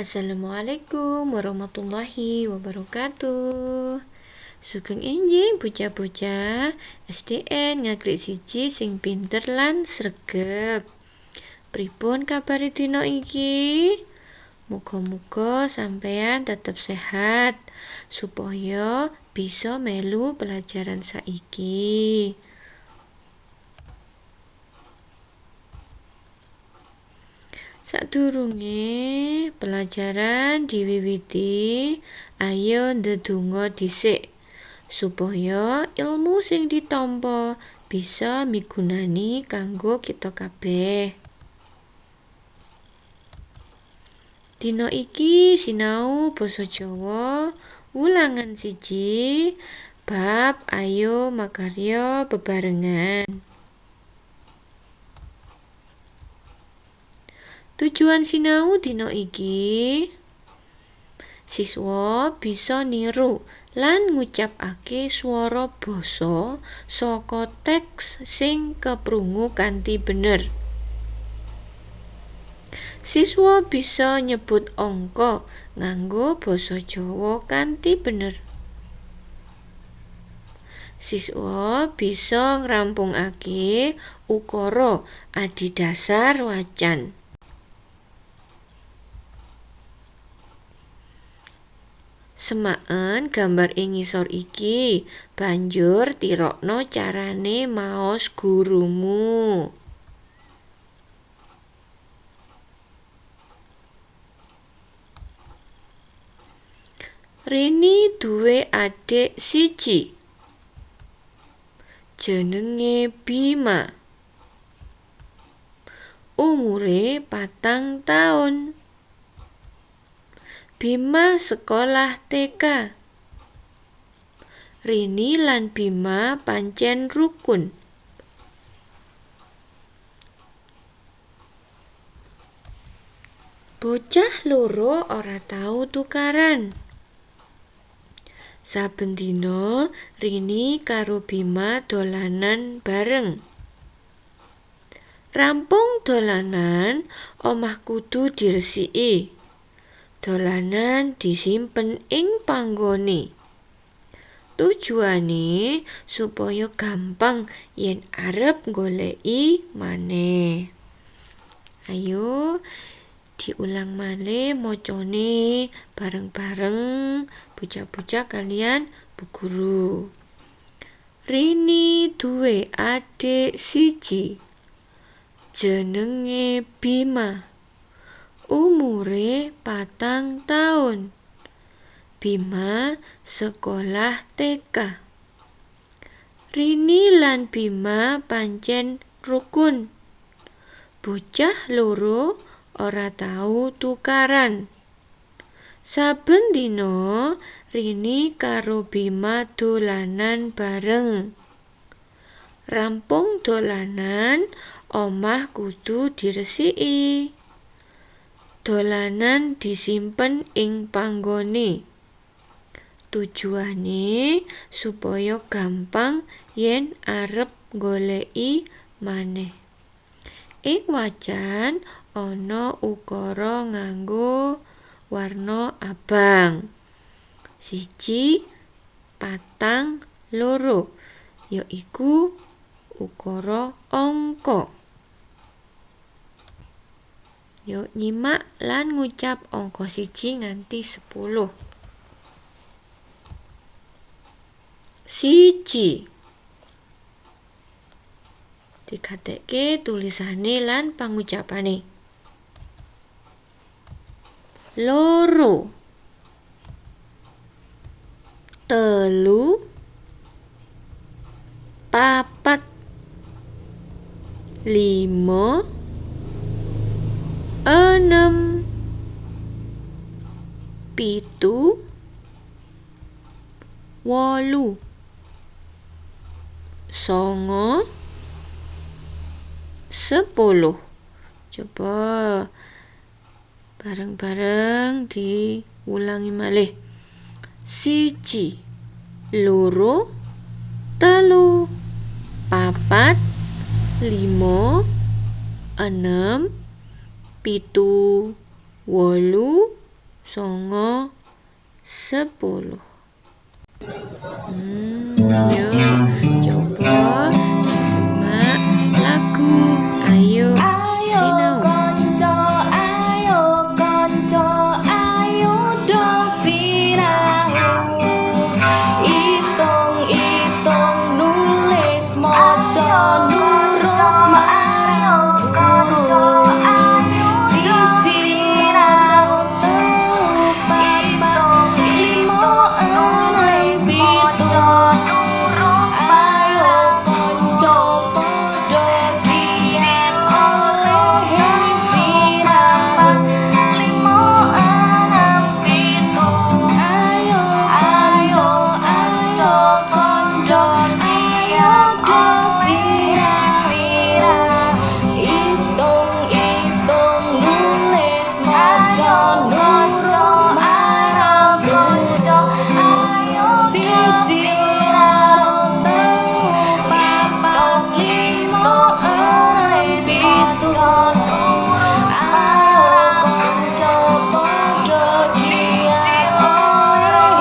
Assalamualaikum warahmatullahi wabarakatuh. Sugeng enjing bocah-bocah SDN Ngaglik 1 sing pinter lan sregep. Pripun kabare dina iki? Muga-muga sampeyan tetep sehat supaya bisa melu pelajaran saiki. Sadurunge pelajaran diwiwiti, ayo ndedonga dhisik supaya ilmu sing ditampa bisa migunani kanggo kita kabeh. Dina iki sinau basa Jawa wulangan 1 bab ayo makarya bebarengan. Tujuan sinau dina iki, siswa bisa niru lan ngucapake swara basa saka teks sing keprungu kanthi bener. Siswa bisa nyebut angka nganggo basa Jawa kanthi bener. Siswa bisa ngrampungake ukara adhedhasar wacan. Semaken gambar ing ngisor iki, banjur tirokno carane maos gurumu. Rini duwe adik siji. Jenenge Bima. Umure 4 taun. Bima sekolah TK. Rini lan Bima pancen rukun. Bocah loro ora tau tukaran. Saben dina Rini karo Bima dolanan bareng. Rampung dolanan, omah kudu diresiki. Dolanan disimpen ing panggone. Tujuane supaya gampang yen arep nggoleki maneh. Ayo diulang malih macane bareng-bareng bocah-bocah kalian bu guru. Rini duwe adik siji. Jenenge Bima. Umure 4 taun. Bima sekolah TK. Rini lan Bima pancen rukun. Bocah loro ora tau tukaran. Saben dina Rini karo Bima dolanan bareng. Rampung dolanan, omah kudu diresiki. Dolanan disimpen ing panggone. Tujuane supaya gampang yen arep nggoleki maneh. Ing wacan ana ukara nganggo warna abang. 1, 4, 2 yaiku ukara angka. Yuk nyimak lan ngucap angka 1 nganti 10. 1. Digatekke tulisane lan pangucapane. 2, 3, 4, 5, 6, 7, 8, 9, 10. Coba bareng-bareng diulangi malih. 1, 2, 3, 4, 5, 6, 7, 8, 9, 10. Yuk, coba disemak lagu Ayo Sinau. Ayo konco, ayo do sinau. Itung-itung nulis maca nurut marang guru. Siji loro telu papat lima enem pitu. Ayo konco padha giat olehe sinau. 5 6 7. Ayo konco, ayo konco, ayo do sinau. Itung-itung nulis maca nurut marang guru. Siji loro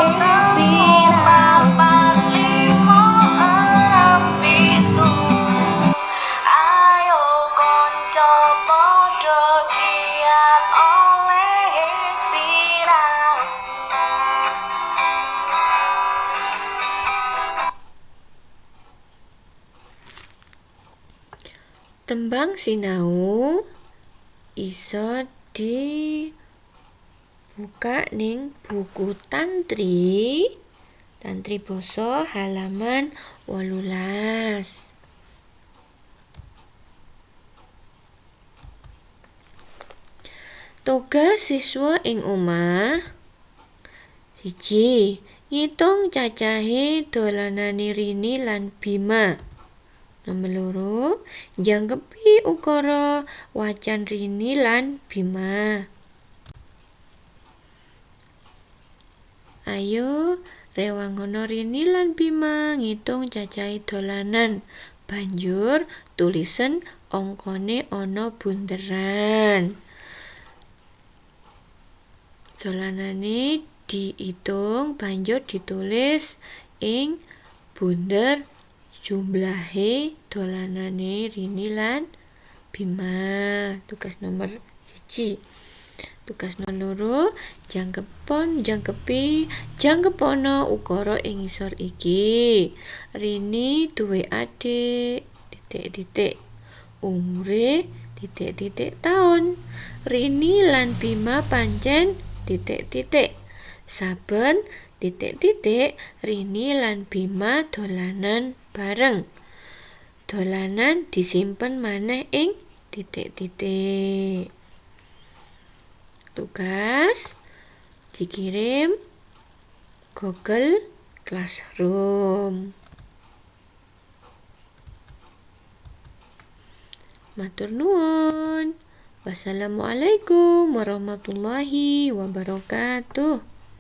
telu papat lima enem pitu. Ayo konco padha giat olehe sinau. 5 6 7. Ayo konco padha giat olehe sinau. Tembang sinau iso dibuka ning buku Tantri, Tantri Basa halaman 18. Tugas siswa ing omah. 1. Ngitung cacahe dolanane Rini lan Bima. Nomor 2, njangkepi ukara wacan Rini lan Bima. Ayo rewangono Rini lan Bima ngitung cacahe dolanan. Banjur tulisen angkane ana bunderan. Dolanane diitung banjur ditulis ing bunder jumlahe dolanane Rini lan Bima. Tugas nomor 1. Tugas nomor 2, jangkepono ukara ing ngisor iki. Rini duwe adik titik-titik. Umure titik-titik taun. Rini lan Bima pancen titik-titik. Saben titik-titik Rini lan Bima dolanan bareng. Dolanan disimpen maneh ing titik-titik. Tugas dikirim Google Classroom. Matur nuwun. Wassalamualaikum warahmatullahi wabarakatuh.